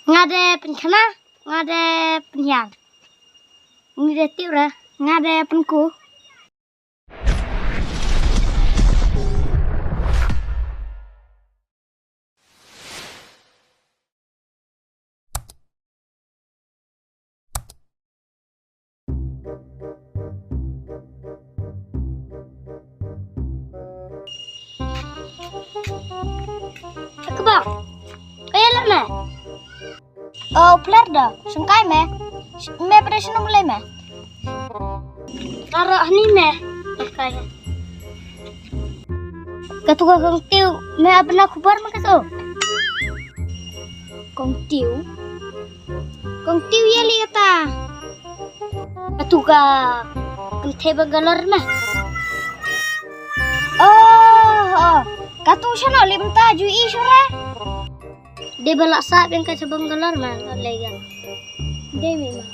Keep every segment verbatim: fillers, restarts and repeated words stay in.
Nga de pynkhana, nga de pynhiar. Ngi de tiwra, nga de pynku. Akbar, kaya lana. Oh, pler da. Sengkai me. Me pada sinu mulai me. Tara ni me. Sengkai. Katu ka kong tiu me abna kubar ma katu. Kong tiu. Kong tiu ya li kata. Katu ka kong tiu Bangalore me. Oh, oh. Katu sana li benta ju i sura. Dei ba la sah biang ka sha Bangalore ma la lei ga. Dei mi ma.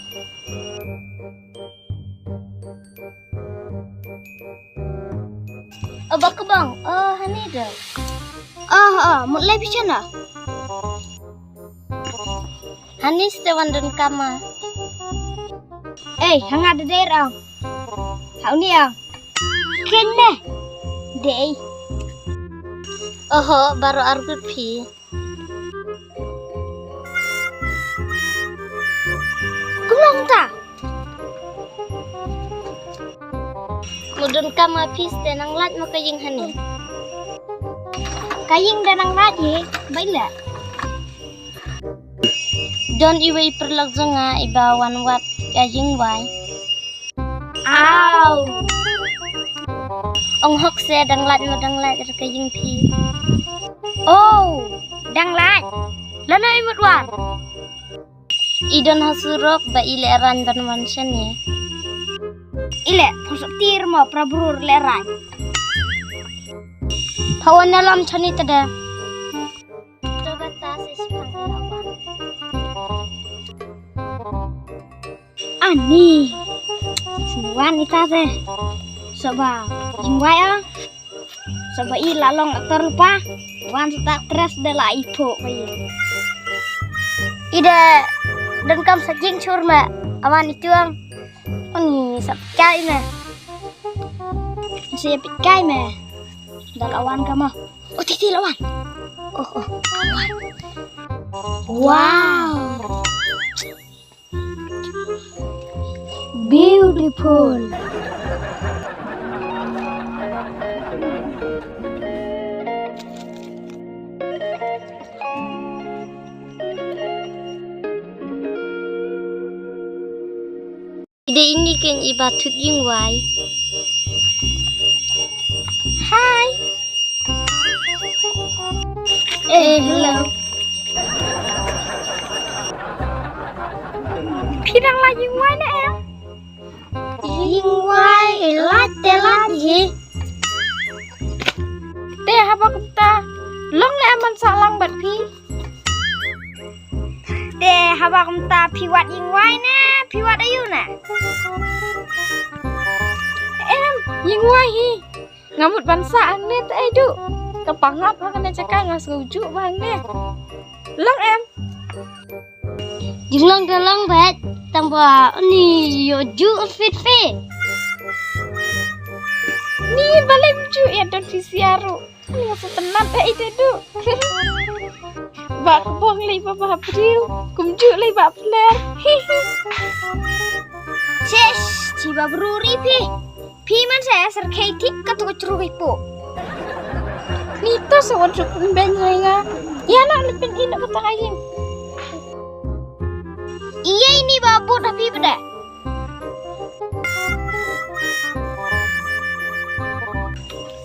O ba ka bang, o hani da. O o, mut lei bichana. Hani ste wan don kama. Ei, hanga da dei rang. Hau ni ang. Ken ne. Dei. Oho, baru argut phi. Kumno kumta? Mudun kama pis te nang lait mo ka ïing hani. Ka ïing da nang lait hi, bai la. Don iwei i paralok jong nga iba wan wad ka ïing wai. Au. Ong hok se dang lait mo dang lait ka ïing phi. Oh, dang lait. Lano i mut wan. I don ha surok ba i leh rang ban wan shane. I leh, phosok tir mo pra brur leh rang. Phawan na lam shane tada. Ani. Wan ita te. Soba jingwai ah. Soba i la long aktor lupa. Wan seta tres de la ipo kayi. Ida dan kam sa jing chur ma. Awan ituang. Ani sa pikai ma. Sa pikai ma. Dal awan kama. Oh, titi lawan. Oh, oh. Wow. Beautiful. Ida ini ken iba thut ïing wai. Hi. Eh, hello. Phi dang la ïing wai ne em? Ïing wai, eh, lait te lait hi. Te haba kumta long ne em man sa lang bad phi. Te haba kumta phi wad ïing wai ne, phi wad aïu ne? Em, ïing wai hi. Nga mut ban sah hangne te ai du. Ka pangap ha kane jaka nga sngewjuh ba hangne. Long em. Jinglong te long bad tang ba ni ïoh juh fit fit. Ni balem juh ïa don phi siaru. Ni nga sa tennat da ite du. Ba kbong lei ba ba briew, kumjuh lei ba pler. Sis, chi ba bruri phi. Phi man sa ya serkhei thik ka tu ka chru ka ipo. Ni to sa wan chuk pun ben hai nga. Ya na le pin ina ka tangai. Iya ini ba but ha phi bda.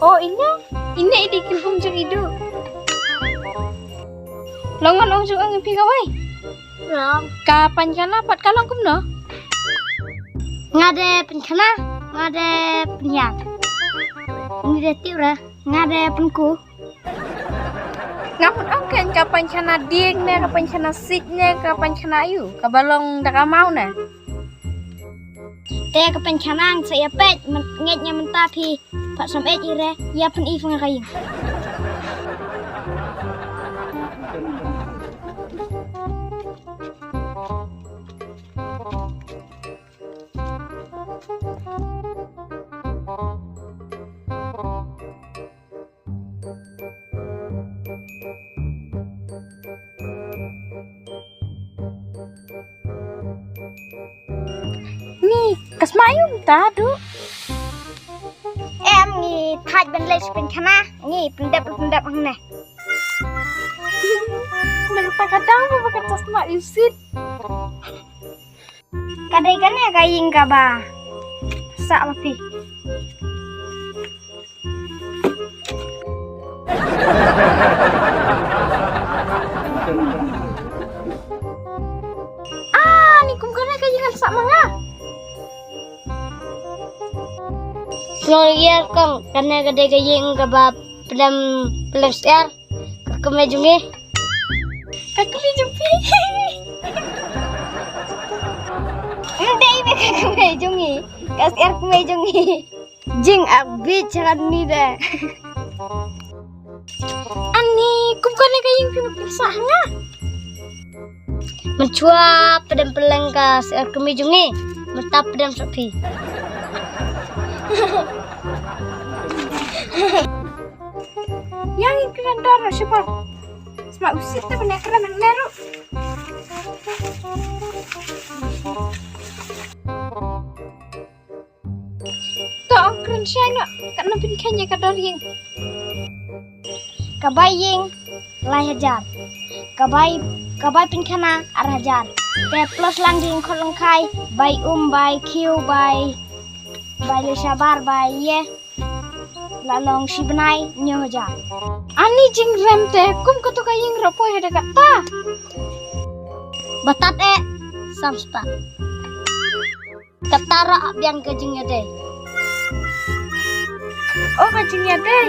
Oh, ine, ine i dei kin um jong i du. Long ngan ong jong ang phi kawei. Long. Ka pynkhana pat ka long kumno? Nga de pynkhana, nga de pynhiar. Ngi de tiwra, nga de pynku. Nga mut ong kein ka pynkhana dieng ne, ka pynkhana sik ne, ka pynkhana aïu, kaba long da ka maw ne. Te ka pynkhana nga sa ïa peit, ngeit nga mynta phi, pat sam eit i re, ïa pyn i pynga ka ïing. Ngi, ka sma ïa u mynta, Duh? Em, ngi thait ban leit sha pynkhana. Ngi pyndep, pyndep hangne. Nangta ka dang ba ka chasma ïusit. Ka dei kane ka ïing kaba sah ma phi. Ah, ni kum kane ka ïing sah ma nga. Sngewbha ïa kong, kane ka dei ka ïing kaba pdem pdem syiar. Ka kmie jong ngi. Ka kmie jong phi. Em dei me ka kmie jong ngi. Ka syiar kmie jong ngi. Jingïapbit sha kane de. Ani kum kane ka ïing phi sah ha nga. Mynshuwa pdem pylleng ka syiar kmie jong ngi. Mynta pdem sha phi. Ïa ngi kren dor sha pha. Sma u sih te bane kren hangne ruh. To ong kren shai noh, katno phin kheiñ ïa ka dor ïing? Ka bai ïing lai hajar. Ka bai, ka bai pynkhana ar hajar. Te plus lang ding khot lang khai, bai um, bai khiew, bai, bai leh shabar, bai ïeh. La long shi bnai hynñiew hajar. Ani jingrem te kum katu ka ïing ruh poi ha da kata. Batat eh, san spah. Kata ruh ap biang ka jingïadei. Oh, ka jingïadei.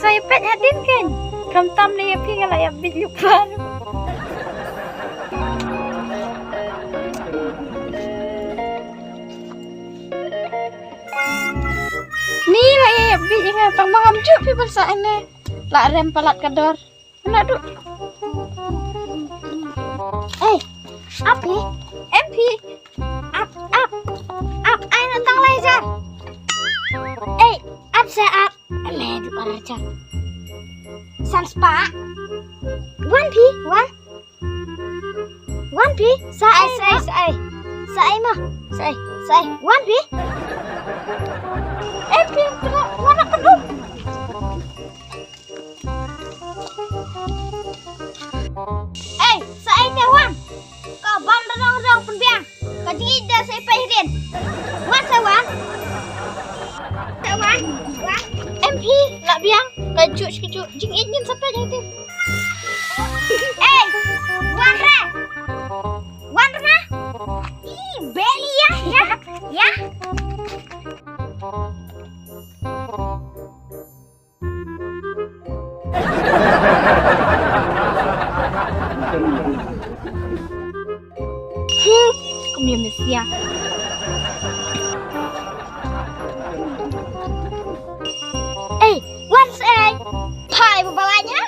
Sa ïa peit hadien kein. Khamtam ne ïa phi nga la ïa bit lypa. Ni la ïa ïa bit ïa nga tang ma ngam ju phi ban sa ane. La rem palat ka dor. Nadu. Eh, ap phi. Em phi. Ap, ap. Ap, ai na tang lai jar. Eh, ap sa ap. Ame du ara jar. San spah. Wan phi, wan. Wan phi. Sa ai, sa ai, sa ai. Sa ai ma. Sa ai, sa ai. Wan phi. Em phi, wan apa tu? Ei, sa ai te wan. Ka ban rong rong pynbiang. Ka jingïeit da sa ai peit hadien. Wan sa wan. Sa wan. Wan. Em phi, la biang. Ka juh ka juh. Jingïeit ngin sa peit hadien. Ei, wan re. Wan re. Ih, beli ya, ya, ya. Hmm, kum ïa misia. Ei, wan sa ai. Phai ba balai nya.